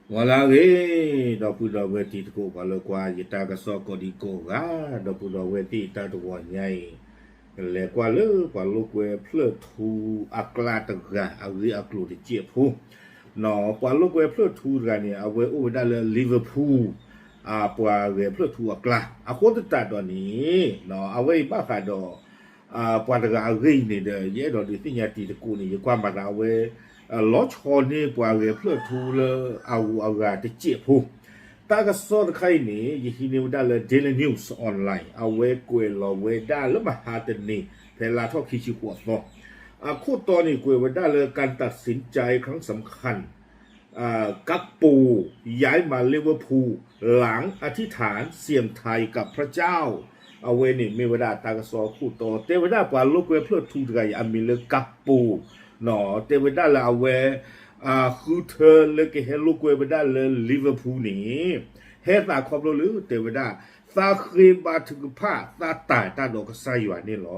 ဂီၤလၢအဂ့ၤ, ဒီပုၢ်ဒီဝဲၢ်တံၤသကိး ပှၤလၢကွၢ်ယတၢ်ကစီၣ်ကိးဒံကိးဂၤ, ဒီပုၢ်ဒီဝဲၢ်သ့ၣ် တၢ်တဂီၤညါအံၤ လဲၤကွၢ်လၢပှၤလိာ်ကွဲဖျၢၣ်ထူအကျါတဂၤ အဂ့ၢ်အကျိၤတစဲးဖိ, ပှၤလိာ်ကွဲဖျၢၣ်ထူတဂၤန့ၣ် အဝဲအိၣ်ဝဲဒၣ်လၢ Liverpool ပှၤဂဲၤဖျၢၣ်ထူအကျါ, အဃိသတးဒီးန့ၣ် အဝဲအံၤဘၣ်ဃးဒီး ပှၤတဂၤအဂ့ၢ်အံၤန့ၣ်ဒီး ယအဲၣ်ဒိးဒုးသ့ၣ်ညါတံၤသကိးန့ၣ် ယကွၢ်မၤသးအဝဲ လီၤဆီန့ၢ်ပှၤဂဲၤဖျၢၣ်ထူလၢအဂုၤအဂၤတစဲးဖိ, တၢ်ကစီၣ်တခါအံၤန့ၣ် ယဟံးန့ၢ်ဝဲဒၣ်လၢ Daily News Online အဝဲကွဲးလီၤဝဲဒၣ်လၢမဟါတနံၤ ဖဲလါထီၣ်ခံဆံဃိးသီ, အခိၣ်တီန့ၣ် ကွဲးဝဲဒၣ်လၢ การตัดสินใจครั้งสำคัญ กักโป ย้ายมาลิเวอร์พูล หลังอธิษฐานเสี่ยงทายกับพระเจ้า အဝဲန့ၣ်မ့ၢ်ဝဲဒၣ်တၢ်ကစီၣ်အခိၣ်တီ တဲဝဲဒၣ်ပှၤလိာ်ကွဲဖျၢၣ်ထူတဂၤအံၤ အမံၤလၢ ကးပိ တဲဝဲဒၣ်လၢအဝဲ ဃုထၢလၢကဟဲလိာ်ကွဲဝဲဒၣ်လၢ Liverpool န့ၣ် ဟဲသးခီဖျိလၢ တဲဝဲဒၣ် သးဃ့ဘါထုကဖၣ် သးတၢ်အဲၣ်တၢ်ဒီးကစၢ်ယွၤန့ၣ်လီ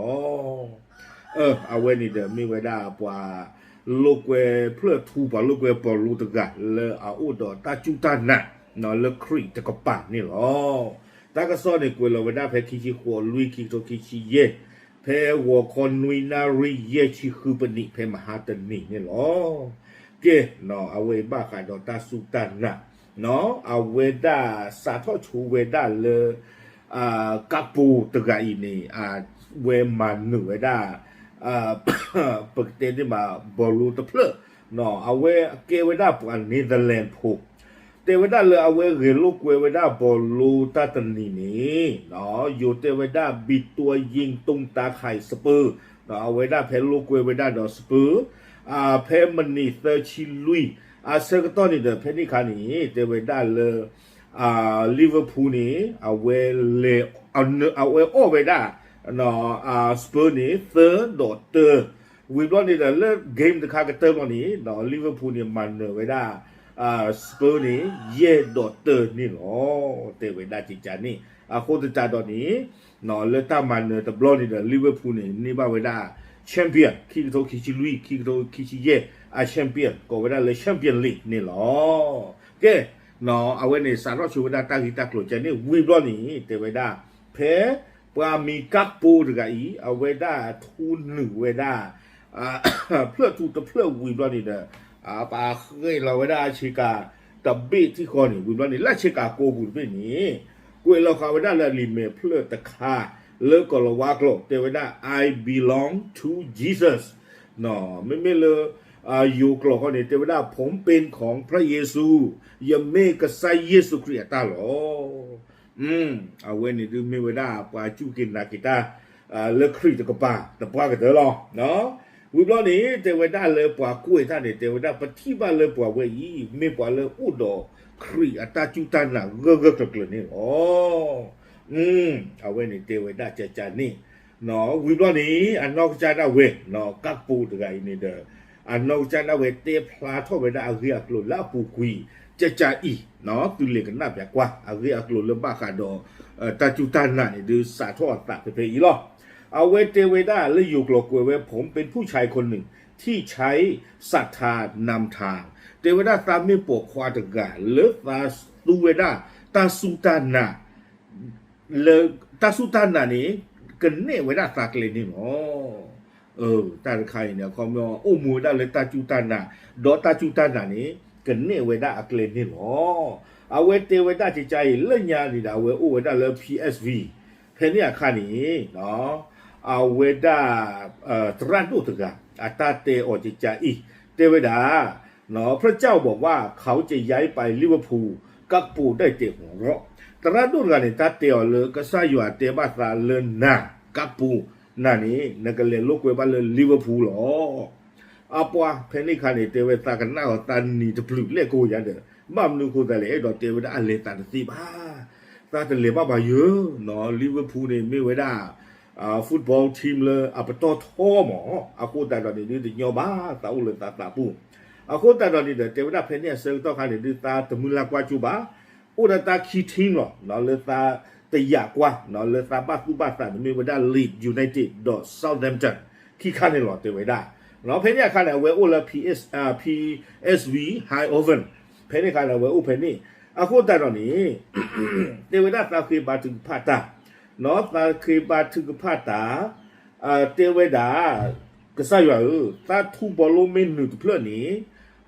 ၤ. အဝဲန့ၣ်ဒီးမ့ၢ်ဝဲဒၣ်ပှၤလိာ်ကွဲဖျၢၣ်ထူ ပှၤလိာ်ကွဲပီၤလိတဂၤ လၢအအိၣ်ဒီးတၢ်စူၢ်တၢ်နာ် လၢခရံာ်တကပၤန့ၣ်လီၤ. တၢ်ကစီၣ်န့ၣ် ကွဲးလီၤဝဲဒၣ်ဖဲခံဆံဃိးလွံၢ် ခံကထိခံဆံယဲၢ် ဖဲဂီၤခီနွံနၣ်ရံၣ်ယဲၢ်ဆံဃုပနံး ဖဲမဟါတနံၤန့ၣ်လီၤ. ကဲ, အဝဲအံၤဘၣ်ဃးဒီးတၢ်စူၢ်တၢ်နာ် အဝဲဒၣ်စးထီၣ်ဆိဝဲဒၣ်လၢ ကးပိတဂၤအံၤန့ၣ် အဝဲမၤနၢၤဝဲဒၣ် ပကတဲန့ၣ်မး ဘီလိတဖျၢၣ်, အဝဲကဲဝဲဒၣ်ပှၤ Netherlands ဖိ, တဲဝဲဒၣ်လၢအဝဲဂဲၤလိာ်ကွဲဝဲဒၣ်ဘီလိတၢ်တနံၤန့ၣ် ယိၤတဲဝဲဒၣ် ဘံတိယ့ၣ်တူၣ်တၢ်ခး Spurs, အဝဲဒၣ်ဖဲလိာ်ကွဲဝဲဒၣ်ဒီး Spurs ဖဲမံးနံးသၢဆံလွံၢ် အဆၢကတီၢ်န့ၣ်ဒီး ဖဲန့ၣ်အခါန့ၣ် တဲဝဲဒၣ်လၢ Liverpool န့ၣ် အဝဲလဲၤ အဝဲအီၣ်ဝဲဒၣ် Spurs န့ၣ် သၢဒီးတၢ, ဝံၤဘျီန့ၣ်ဒီးလၢ game တခါကတၢၢ်ဘျီန့ၣ် Liverpool န့ၣ် မၤနၢၤဝဲဒၣ် Spurs န့ၣ် ယဲၢ်ဒီးတၢန့ၣ်လီၤ. တဲဝဲဒၣ်ကကန့ၣ် အဃိသတးဒီးန့ၣ် လၢတၢ်မၤနၢၤတဘျီန့ၣ်ဒီး Liverpool န့ၣ် န့ၢ်ဘၣ်ဝဲဒၣ် champion ခံကထိခံဆံလွံၢ် ခံကထိခံဆံယဲၢ် အ champion ကိးဝဲဒၣ်လၢ Champions League န့ၣ်လီၤ. ကဲ, အဝဲန့ၣ်စးထီၣ်ဆိဝဲဒၣ်တၢ်ဂ့ၢ်တၢ်ကျိၤကန့ၣ် ဝံၤဘျီန့ၣ် တဲဝဲဒၣ် ဖဲပှၤမံၤကးပိတဂၤအံၤ အဝဲဒၣ်ထူနုာ်ဝဲဒၣ် ဖျၢၣ်ထူတဖျၢၣ်ဝံၤဘျီန့ၣ်ဒီး ပာ်ဃဲၤလီၤဝဲဒၣ်အဆ့ကၤတဘ့ၣ်ထံဃီန့ၣ် ဝံၤဘျီန့ၣ် လၢဆ့ကၤကိးပူၤတဘ့ၣ်န့ၣ် ကွဲးလီၤဃာ်ဝဲဒၣ်လၢအလံာ်မဲာ်ဖျၢၣ်တခါ လၢကီၤလၤဝါကျိာ် တဲဝဲဒၣ် I belong to Jesus, မ့မ့ၢ်လၢ ယိၤကျိာ်ဃီန့ၣ် တဲဝဲဒၣ် ผมเป็นของพระเยซู, ယမ့ၢ်ကစၢ်ယ့ၣ်ၡူးခရံာ်အတၢ်လီၤ. အဝဲန့ၣ်ဒုးမ့ၢ်ဝဲဒၣ်ပှၤစူၢ်က့ၤနာ်က့ၤတၢ် လၢခရံာ်တကပၤ တပှၢ်ကတၢၢ်လီၤ. ဝံၤဘျီန့ၣ် တဲဝဲဒၣ်လၢပှၤကွဲးတၢ်န့ၣ် တဲဝဲဒၣ် ပထံၣ်ဘၣ်လၢပှၤဝဲအံၤ မ့ၢ်ပှၤလၢအိၣ်ဒီးခရံာ်အတၢ်စူၢ်တၢ်နာ်ဂၢၢ်ဂၢၢ်ကျၢၤကျၢၤန့ၣ်လီၤ. အဝဲန့ၣ်တဲဝဲဒၣ်ကကန့ၣ် ဝံၤဘျီန့ၣ် အနီၢ်ကစၢ်ဒၣ်ဝဲ ကးပိတဂၤအံၤန့ၣ်ဒီး အနီၢ်ကစၢ်ဒၣ်ဝဲတဲဖျါထီၣ်ဝဲဒၣ်အဂ့ၢ်အကျိၤလၢအပူၤကွံာ် ကကအံၤ သုလဲၤကနၣ်ပျးကွၢ် အဂ့ၢ်အကျိၤလၢဘၣ်ဃးဒီး တၢ်စူၢ်တၢ်နာ်န့ၣ်ဒုးစးထီၣ်အသးဖဲဖဲအံၤလီၤ. အဝဲတဲဝဲဒၣ်လၢယိၤကျိာ်ကွဲးဝဲ ผมเป็นผู้ชายคนหนึ่งที่ใช้ศรัทธานำทาง, တဲဝဲဒၣ်သးမ့ၢ်ပိာ်ခွါတဂၤ လၢသးသူဝဲဒၣ် တၢ်စူၢ်တၢ်နာ် လၢ တၢ်စူၢ်တၢ်နာ်န့ၣ် ကနဲၣ်ဝဲဒၣ်သးကျဲန့ၣ်လီၤ. တၢ်တခါအံၤန့ၣ် အခီပညီ အိၣ်မူဝဲဒၣ်လၢတၢ်စူၢ်တၢ်နာ်, ဒီးတၢ်စူၢ်တၢ်နာ်န့ၣ် ကနဲၣ်ဝဲဒၣ်အကျဲန့ၣ်လီၤ. အဝဲတဲဝဲဒၣ်ကကအံၤ လၢညါန့ၣ်ဒီး အဝဲအိၣ်ဝဲဒၣ်လၢ P S V ဖဲန့ၣ်အခါန့ၣ် အဝဲဒၣ် သရၣ်ဒိၣ်တဂၤ အတၢ်တဲအီၤကကအံၤ တဲဝဲဒၣ် พระเจ้าบอกว่าเขาจะย้ายไปลิเวอร์พูล กักโปได้เตะหัวเราะ သရၣ်ဒိၣ်တဂၤန့ၣ် တၢ်တဲအီၤလၢ ကစၢ်ယွၤတဲဘၣ်သးလၢနၤ ကးပိ နၤန့ၣ် နကလဲၤလိာ်ကွဲဘၣ်လၢ Liverpool လီၤ. အပှၤဖဲန့ၣ်အခါန့ၣ် တဲဝဲသးကနၣ်အီၤသးနံၤတပျုာ်လဲၣ်ကိးယၤဒီး ဘၣ်မနုၤအဃိသးလဲၣ် အဲၣ်ဒိးတဲဝဲဒၣ်အလဲၤသးတသ့ဘၣ်, သးတလဲၤဘၣ်ဘၣ်ယၢ်, Liverpool န့ၣ်မ့ၢ်ဝဲဒၣ် football team လၢအပတီၢ်ထီမး, အဃိသတးဒီးန့ၣ်ဒုးတညီဘၣ် သးအိၣ်လၢသးသးပူၤ, အဃိသတးဒီးန့ၣ်ဒီး တဲဝဲဒၣ်ဖဲန့ၣ်အဆၢကတီၢ်ခါန့ၣ်ဒုး သးတမုၢ်လၢ်ကွၢ်ကၠိဘၣ်, အိၣ်ဒီးတၢ်ခံ team လီၤ, လၢသးတယာ်ကွၢ်, လၢသးဘၣ်သူၣ်ဘၣ်သးန့ၣ်မ့ၢ်ဝဲဒၣ် Leeds United ဒီး Southampton ခံခါန့ၣ်လီၤ တဲဝဲဒၣ်, ဖဲန့ၣ်အခါန့ၣ် အဝဲအိၣ်လၢ P S, P S V Eindhoven ဖဲန့ၣ်အခါန့ၣ် အဝဲအိၣ်ဖဲန့ၣ်, အဃိသတးဒီးန့ၣ် တဲဝဲဒၣ်သးဃ့ဘါထုကဖၣ်တၢ်, နီၢ် သးဃ့ဘါထုကဖၣ်တၢ်, တဲဝဲဒၣ် ကစၢ်ယွၤဧၢ, သးထူဘီလိမ့ၢ်နုာ်တဖျၢၣ်န့ၣ်,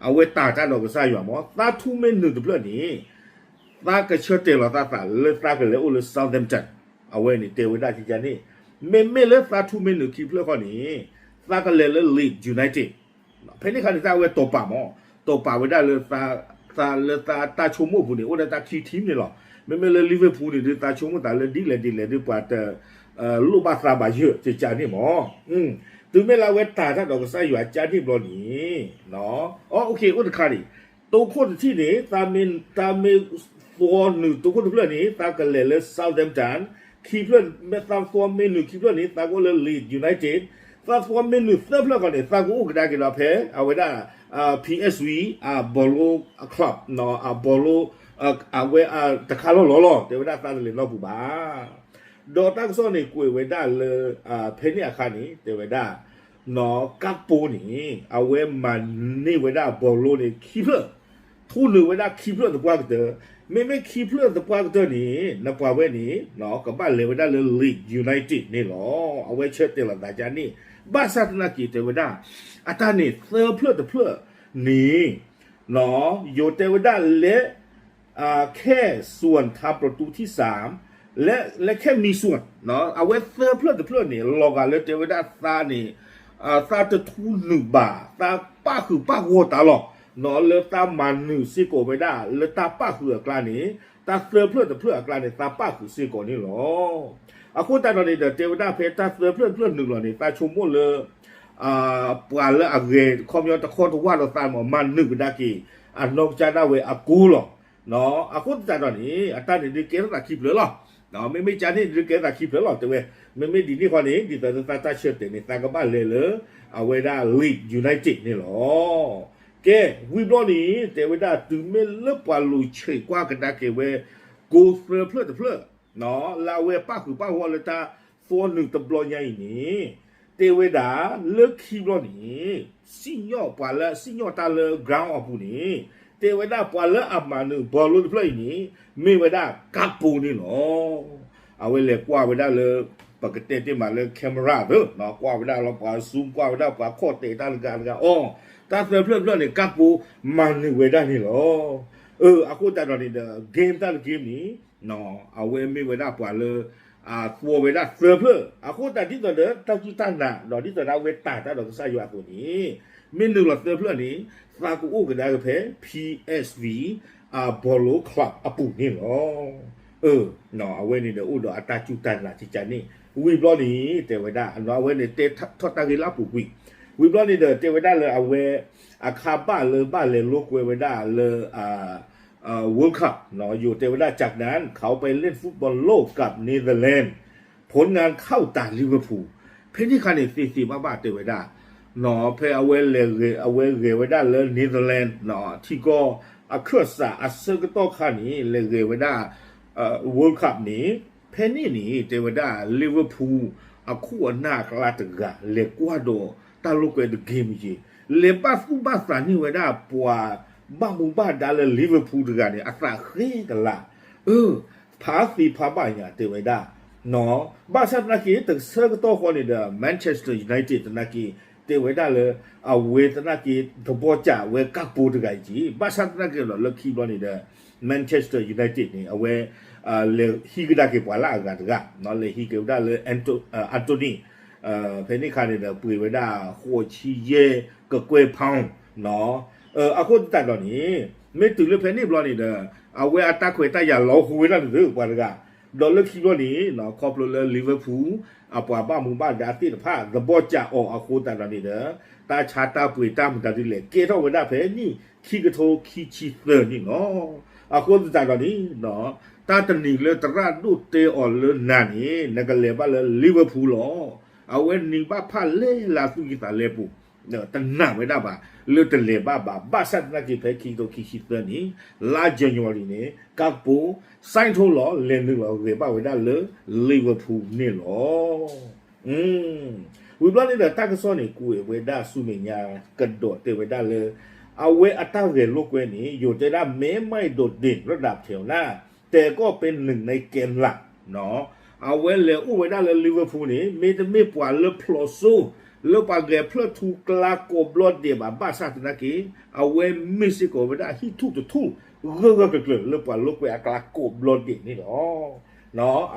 အဝဲတၢ်တၢ်ဒီးကစၢ်ယွၤမ့ၢ် သးထူမ့ၢ်နုာ်တဖျၢၣ်န့ၣ် သးကဆၢတဲာ်လီၤသးသးလၢသးကလဲၤအိၣ်လၢ Southampton, အဝဲန့ၣ်တဲဝဲဒၣ်ကကန့ၣ်, မ့မ့ၢ်လၢသးထူမ့ၢ်နုာ်ခံဖျၢၣ်ဃီန့ၣ် သးကလဲၤလၢ Leeds United, ဖဲန့ၣ်အခါန့ၣ် တၢ်အဝဲတိာ်ပာ်မ့ၢ်, တိာ်ပာ်ဝဲဒၣ်လၢ သးလၢသးတၢ်ဆိကမိၣ်အပူၤန့ၣ် အိၣ်ဒီးတၢ်ခံထံၣ်န့ၣ်လီၤ. မ့မ့ၢ်လၢ Liverpool န့ၣ် ဒုးသးဆိကမိၣ်သးလၢဒ်လဲၣ်ဒ်လဲၣ်ဒုး ပှၤတလိၣ်ဘၣ်သးဘၣ်ယၢၢ်ကကန့ၣ်မ့ၢ်, တုၤမ့ၢ်လၢအဝဲတၢ်တၢ်ဒီးကစၢ်ယွၤကကန့ၣ်ဘျီန့ၣ်, အိၣ်တခါန့ၣ် တိခိၣ်တထံၣ်န့ၣ် တၢ်မ့ၢ်သွီနုာ်တိခိၣ်တဖျၢၣ်န့ၣ် သးကလဲၤလၢ Southampton, ခံဖျၢၣ်မ့ၢ်သးသွီမ့ၢ်နုာ်ခံဖျၢၣ်န့ၣ် သးကအိၣ်လၢ Leeds United, သးသွီမ့ၢ်နုာ်သၢဖျၢၣ်ဃီန့ၣ် သးကအိၣ်ကဒါက့ၤဒီးဖဲ အဝဲဒၣ် P S V, အ Bordeaux club, အ Bordeaux, အဝဲတခါလီၤလီၤလီၤ တဲဝဲဒၣ်သးတလဲၤနီတပူၤဘၣ်. ဒီးတၢ်ကစီၣ်န့ၣ်ကွဲးဝဲဒၣ်လၢ ဖဲန့ၣ်အခါန့ၣ် တဲဝဲဒၣ် နီၢ် ကးပိန့ၣ် အဝဲမၤန့ၢ်ဝဲဒၣ် Bordeaux န့ၣ် ခံဖျၢၣ်, ထူနုာ်ဝဲဒၣ်ခံဖျၢၣ်သပှၢ်ကတၢၢ်, မ့မ့ၢ်ခံဖျၢၣ်သပှၢ်ကတၢၢ်န့ၣ် နပှၤဝဲန့ၣ် ကဘၣ်လဲၤဝဲဒၣ်လၢ Leeds United န့ၣ်လီၤ. အဝဲဆၢတဲာ်လီၤသးကန့ၣ်, ဘၣ်ဆၣ်သနာ်က့တဲဝဲဒၣ် အတၢ်န့ၣ်သၢဖျၢၣ်တဖျၢၣ်န့ၣ် ယိၤတဲဝဲဒၣ်လဲၤ ခဲစွၣ်ထါပြတူထံစၢ် လဲၤခဲမံၤစွၣ်, အဝဲသၢဖျၢၣ်တဖျၢၣ်န့ၣ် လီၤဂာ်လၢတဲဝဲဒၣ်သးန့ၣ် သးတထူနုာ်ဘၣ် သးပၣ်ဃုာ်ပၣ်ဂီၢ်တၢ်လီၤ. လၢသးမၤနုာ်စ့ၢ်ကီးဝဲဒၣ် လၢတၢ်ပၣ်ဃုာ်အကျါန့ၣ် တၢ်သၢဖျၢၣ်တဖျၢၣ်အကျါန့ၣ် သးပၣ်ဃုာ်စ့ၢ်ကီးန့ၣ်လီၤ. အဃိသတးဒီးန့ၣ်ဒီး တဲဝဲဒၣ်ဖဲတၢ်သၢဖျၢၣ်တဖျၢၣ်နုာ်လီၤန့ၣ် သးဆိကမိၣ်လၢ ပှၤလၢအဂဲၤခီပညီတခီတဝၢ်ဒီးသးမ့ၢ် မၤနုာ်ကဒါက့ၤ အနီၢ်ကစၢ်ဒၣ်ဝဲအကိလီၤ. အဃိသတးဒီးန့ၣ် အတၢ်န့ၣ်ဒုးကဲထီၣ်သးခံဖျၢၣ်လီၤ. မ့မ့ၢ်ကန့ၣ်ဒုးကဲထီၣ်သးခံဖျၢၣ်လီၤ တဲဝဲ. မ့မ့ၢ်ဒ်န့ၣ်ဃီန့ၣ် ဒ်သိးလၢသးတၢ်ဆၢတဲာ်န့ၣ် သးကဘၣ်လဲၤလၢ အဝဲဒၣ် Leeds United န့ၣ်လီၤ. ကဲ ဝံၤဘျီန့ၣ် တဲဝဲဒၣ်တုၤမ့ၢ်လၢပှၤလူၤဆဲးကွၢ်ကဒါက့ၤဝဲ ကိးသၢဖျၢၣ်တဖျၢၣ် လၢအဝဲပၣ်ဃုာ်ပၣ်ဂီၢ်လၢတၢ်သွီနုာ်တဘျီညါအံၤန့ၣ် တဲဝဲဒၣ်လၢခံဘျီန့ၣ် စံၣ်ညီၣ်ပှၤလၢအစံၣ်ညီၣ်တၢ်လၢ ground အပူၤန့ၣ် တဲဝဲဒၣ်ပှၤလၢအမၤနုာ် Bordeaux တဖျၢၣ်အံၤန့ၣ် မ့ၢ်ဝဲဒၣ် Gakpo န့ၣ်လီၤ. အဝဲလဲၤကွၢ်ဝဲဒၣ်လၢ ပကတဲတ့ၢ်မးလၢ camera သၢ ကွၢ်ဝဲဒၣ်လီၤပှၤ zoom ကွၢ်ဝဲဒၣ်ပှၤခီၣ်တဲာ်တၢ်တဂၤတဂၤအီၤ တၢ်သၢဖျၢၣ်တဖျၢၣ်န့ၣ် Gakpo မၤနုာ်ဝဲဒၣ်န့ၣ်လီၤ. အဃိသတးဒီးန့ၣ်ဒီး game တၢ်တ game န့ၣ် အဝဲမ့ၢ်ဝဲဒၣ်ပှၤလၢ အသွီဝဲဒၣ်သၢဖျၢၣ် အဃိသတးဒ်သိးဒီးတၢ်စူၢ်တၢ်နာ် ဒီးဒ်သိးဒီးအဝဲတၢ်တၢ်ဒီးကစၢ်ယွၤအသိးန့ၣ် မ့ၢ်နုာ်လီၤသၢဖျၢၣ်န့ၣ် သးကအိၣ်ကဒါက့ၤဖဲ P S V, Bordeaux club အပူၤန့ၣ်လီၤ. အဝဲန့ၣ်ဒီးအိၣ်ဒီးအတၢ်စူၢ်တၢ်နာ်ကကန့ၣ် ဝံၤဘျီန့ၣ် တဲဝဲဒၣ် အဝဲန့ၣ်တဲထီၣ်တၢ်ဂ့ၢ်လၢအပူၤကွံာ် ဝံၤဘျီန့ၣ်ဒီး တဲဝဲဒၣ်လၢအဝဲ အခါဘၣ်လၢဘၣ်လဲၤလိာ်ကွဲဝဲဒၣ်လၢ World Cup ယိၤတဲဝဲဒၣ် จากนั้นเขาไปเล่นฟุตบอลโลกกับ Netherlands ผลงานเข้าตา Liverpool ဖဲန့ၣ်အခါန့ၣ် သ့သ့ဘၣ်ဘၣ်တဲဝဲဒၣ် ဖဲအဝဲလဲၤဂဲၤ အဝဲဂဲၤဝဲဒၣ်လၢ Netherlands ထံကီၢ်အခၢၣ်စးအဆၢကတီၢ်ခါန့ၣ် လဲၤဂဲၤဝဲဒၣ် World Cup န့ၣ် ဖဲန့ၣ်န့ၣ် တဲဝဲဒၣ် Liverpool အခိၣ်အနၢ်အကျါတဂၤ လဲၤကွၢ်ဒီးတၢ်လိာ်ကွဲတ game က့ၤ လဲၤဘၣ်သူၣ်ဘၣ်သးန့ၢ်ဝဲဒၣ်ပှၤဘၣ်မူဘၣ်ဒါလၢ Liverpool တဂၤန့ၣ် အသးဃ့ကလး အၢ ဖးသ့ဖးဘၣ်ညါ တဲဝဲဒၣ် ဘၣ်ဆၣ်သနာ်က့ တဆၢကတီၢ်ဃီန့ၣ်ဒီး Manchester United သနာ်က့ တဲဝဲဒၣ်လၢ အဝဲသနာ်က့ သဘီစၢ်ဝဲ Gakpo တဂၤအံၤက့ၤ ဘၣ်ဆၣ်သနာ်က့ဒီးလၢခံဘျီန့ၣ်ဒီး Manchester United န့ၣ် အဝဲ လဲၤဟံးကဒါက့ၤပှၤလၢအဂၤတဂၤ လဲၤဟံးက့ၤဝဲဒၣ်လၢ Anto- Anthony ဖဲန့ၣ်အခါန့ၣ်ဒီး ပှ့ၤဝဲဒၣ် ဃိးဆံယဲၢ်ကကွဲၢ် pound အဃိသတးဒီးန့ၣ် မ့ၢ်တုၤလၢဖဲန့ၣ်ဘျီန့ၣ်ဒီး အဝဲအတၢ်ခွဲးတၢ်ယာ်လီၤဟူဝဲဒၣ်န့ၣ်သ့ ပှၤတဂၤ ဒီးလၢခံဘျီန့ၣ် ခီဖျိလၢ Liverpool အပှၤဘၣ်မူဘၣ်ဒါသ့ၣ်တဖၣ် သဘီစၢ်အီၤအဃိသတးဒီးန့ၣ်ဒီး တၢ်ဆါတၢ်ပှ့ၤတၢ်မတၤဒ်လဲၣ် ကဲထီၣ်ဝဲဒၣ်ဖဲနံၣ်ခံကထိခံဆံသၢနံၣ်လီၤ. အဃိသတးဒီးန့ၣ် တၢ်တနံၤလၢသရၣ်ဒိၣ်တဲအီၤလၢနၤန့ၣ် နကလဲၤဘၣ်လၢ Liverpool လီၤ. အဝဲနံၤဘၣ်ဖၣ်လဲၢ်လၢအသူၣ်ကံၢ်သးလဲပူၤ တနာ်ဝဲဒၣ်ဘၣ် လၢတလဲၤဘၣ်ဘၣ် ဘၣ်ဆၣ်သနာ်က့ဖဲခံကထိခံဆံသၢနံၣ် လါ January န့ၣ် Gakpo စဲထီၣ်လီၤ လဲၤနုာ်လီၤဂဲၤဘၣ်ဝဲဒၣ်လၢ Liverpool န့ၣ်လီၤ. ဝံၤဘျီန့ၣ်ဒီးတၢ်ကစီၣ်န့ၣ် ကွဲးဝဲဒၣ်ဆူမဲာ်ညါကဒီးတဲဝဲဒၣ်လၢ အဝဲအတၢ်ဂဲၤလိာ်ကွဲန့ၣ် ယိၤတဲဒၣ် မ့ၢ်မ့ၢ်ဒိးဒ့ၣ်ရဒၣ်ထဲဝဲဒၣ် တဲကီၢ်ပဲနုာ်န့ၢ်ကဲလး အဝဲလဲၤအိၣ်ဝဲဒၣ်လၢ Liverpool န့ၣ် မ့တမ့ၢ်ပှၤလၢဖျိးစိ လၢပှၤဂဲၤဖျၢၣ်ထူကျါကိးဘျီဒဲးဘၣ် ဘၣ်ဆၣ်သနာ်က့ အဝဲမ့ၢ်စ့ၢ်ကီးဝဲဒၣ်ဟံၣ်ထူၣ်တထူၣ် ဂၢၢ်ဂၢၢ်ကျၢၤကျၢၤ လၢပှၤလိာ်ကွဲအကျါကိးဘျီဒဲးန့ၣ်လီၤ.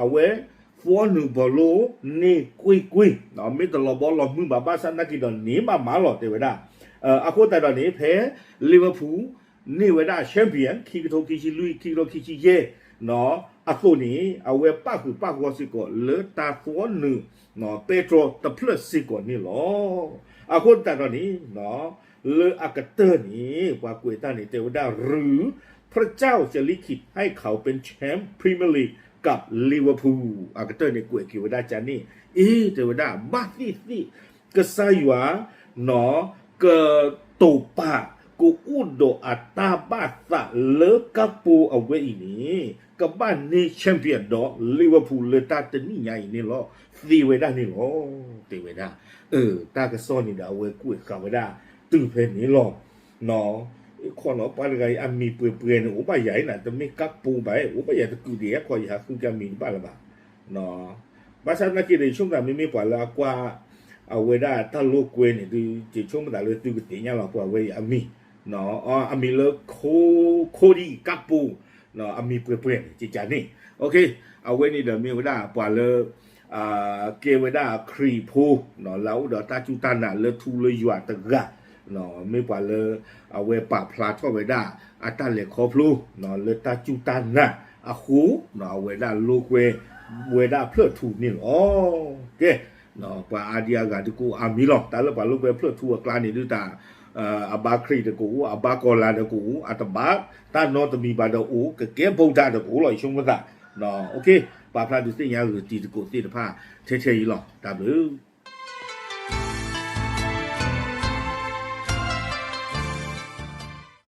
အဝဲ သီနုာ်ဘီလိန့ၢ်ကွ့ၢ်ကွ့ၢ် မ့ၢ်တလီၤဘီလီၤမုၢ်ဘၣ် ဘၣ်ဆၣ်သနာ်က့ဒီးန့ၢ်မးမးလီၤ တဲဝဲဒၣ်. အဃိသတးဒီးန့ၣ် ဖဲ Liverpool န့ၢ်ဝဲဒၣ် champion ခံကထိခံဆံလွံၢ် ခံကထိခံဆံယဲၢ် အသိးန့ၣ် အဝဲပၣ်ဃုာ်ပၣ်ဃီစ့ၢ်ကီးလၢတၢ်သီနုာ် ပဲတြီတဖျၢၣ်စ့ၢ်ကီးန့ၣ်လီၤ. အဃိသတးဒီးန့ၣ် လၢအကတၢၢ်န့ၣ် ပှၤကွဲးတၢ်န့ၣ် တဲဝဲဒၣ် หรือพระเจ้าจะลิขิตให้เขาเป็นแชมป์พรีเมียร์ลีกกับลิเวอร์พูล အကတၢၢ်န့ၣ် ကွဲးက့ၤဝဲဒၣ်ကန့ၣ် အ့ တဲဝဲဒၣ် ဘၣ်သ့ၣ်သ့ၣ် ကစၢ်ယွၤ ကတိာ်ပာ် ကအိၣ်ဒီးအတၢ်ဘၣ်သးလၢကးပိၤအဝဲအံၤန့ၣ် ကဘၣ်န့ၢ် champion ဒီး Liverpool လၢတၢ်တနံၣ်ညါအံၤန့ၣ်လီၤ သ့ဝဲဒၣ်န့ၣ်လီၤ တဲဝဲဒၣ်. တၢ်ကစီၣ်န့ၣ်ဒီး အဝဲကွဲးဃာ်ဝဲဒၣ်တုၤဖဲန့ၣ်လီၤ. ခီနီၤ ပှၤတဂၤအံၤ အမံၤပှဲၤပှဲၤန့ၣ် အိၣ်ဘၣ်ယၤအံၤနၤ တမ့ၢ်ကးပိၤဘၣ် အိၣ်ဘၣ်ယၤတကုာ်ဒံး ခီယဟးဃုက့ၤအမံၤတဘၣ်လၢၤဘၣ်. ဘၣ်ဆၣ်သနာ်က့ဒီး ယဆိကမိၣ်သး မ့မ့ၢ်ပှၤလၢအကွၢ် အဝဲဒၣ်တၢ်လိာ်ကွဲန့ၣ် ယဆိကမိၣ်သးလၢသုကသ့ၣ်ညါလီၤ ပှၤဝဲအံၤအမံၤ အမံၤလၢ Cody Gakpo အမံၤပှဲၤပှဲၤန့ၣ် ကကန့ၣ် အဝဲန့ၣ်ဒီးမ့ၢ်ဝဲဒၣ်ပှၤလၢ ကဲဝဲဒၣ်ခရံာ်ဖိ လၢအအိၣ်ဒီးတၢ်စူၢ်တၢ်နာ်လၢထူလၢယွၤတဂၤ မ့ၢ်ပှၤလၢ အဝဲပာ်ဖျါထီၣ်ဝဲဒၣ် အတၢ်လဲၤခီဖျိ လၢတၢ်စူၢ်တၢ်နာ်အဃိ အဝဲဒၣ်လိာ်ကွဲ ဝဲဒၣ်ဖျၢၣ်ထူန့ၣ်လီၤ. ကဲ ပှၤအါဒံအါဂၤဒုးကအိၣ်အါမံၤလီၤ တၢ်လၢပှၤလိာ်ကွဲဖျၢၣ်ထူအကျါန့ၣ်ဒုးတၢ် အဘါခရံာ်ဒီးကအိၣ် အဘါကီၤလၤဒီးကအိၣ် အတဘၣ်တၢ်နီတမံၤဘၣ်ဒီးအိၣ် ကကဲဘူးဒၣ်ဒီးကအိၣ်လီၤ ယဆိကမိၣ်သး ပာ်ဖျါဒုးသ့ၣ်ညါဂ့ၤတံၤသကိးသ့ၣ်တဖၣ် ထဲထဲအံၤလီၤ တၢ်ဘျုး